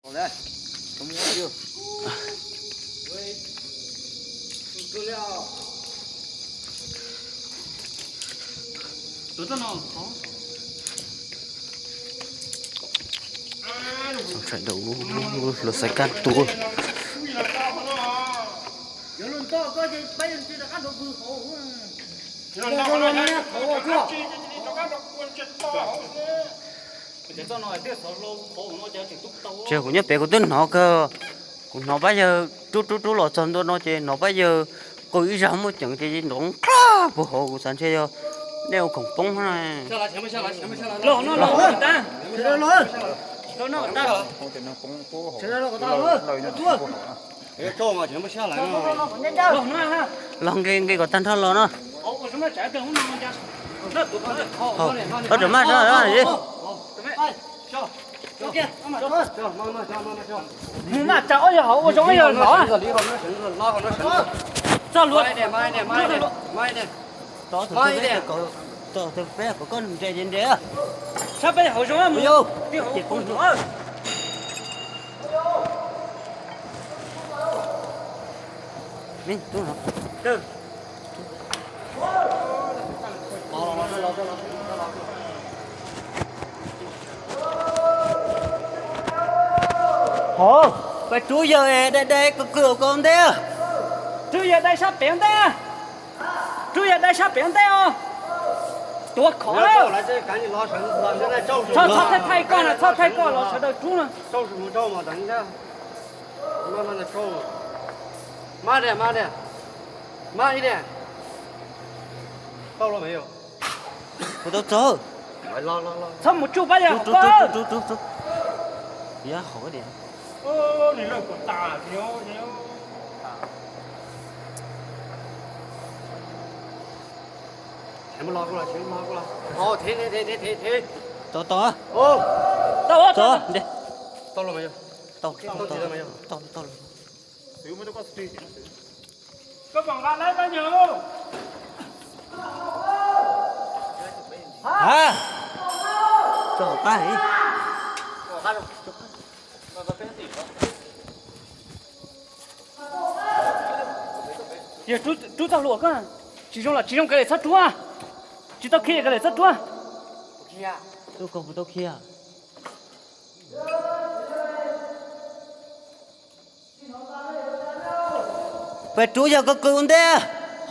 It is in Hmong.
Sawv daws luag xaiv kab tuag. Ces kuv nyob pem kuv twb hnov kawg, kuv hnov pab yawg rub rub rub los txog ntua no ces hnov pab yawg qw ib zag muaj ceem ces nrov nqaj puag hauv, kuv xav ntshe yog nej ua khoom poob na. Los nqe nqe kom tag nrho los no. Tab tom maj sab. Mus maj tsa ob yawg hauv ua zoo ob yawg los. Txog luag. Tov tus peb kom koj nres ces nres. Sab peb hauv zoo mus. Ces poob. Hov, peb rub yawg dai dai kawg kawg ua ntej. Rub yawg dai sab pem ntej. Rub yawg dai sab pem ntej os. Tuav khov lawm. Txhob txhob thaij thaij koj na, txhob thaij koj los sawv daws rub na. Maj tiag, maj tiag. Maj ib tiag. Tau los me yom? Kuv tau txog. Txhob mus tsuj pab yawg hauv koj. Rub, rub, rub, rub. Yog hauv tiag. Tau, tau. Tau, tau, tau. Ha, tso qab. Yog rub txoj hlua koj, tsis zoo los tsis zoo, kav liam txhob rub. Tsis tau khi, kav liam txhob rub. Tus koj puas tau khi? Peb rub yawg kawg kawg ua ntej.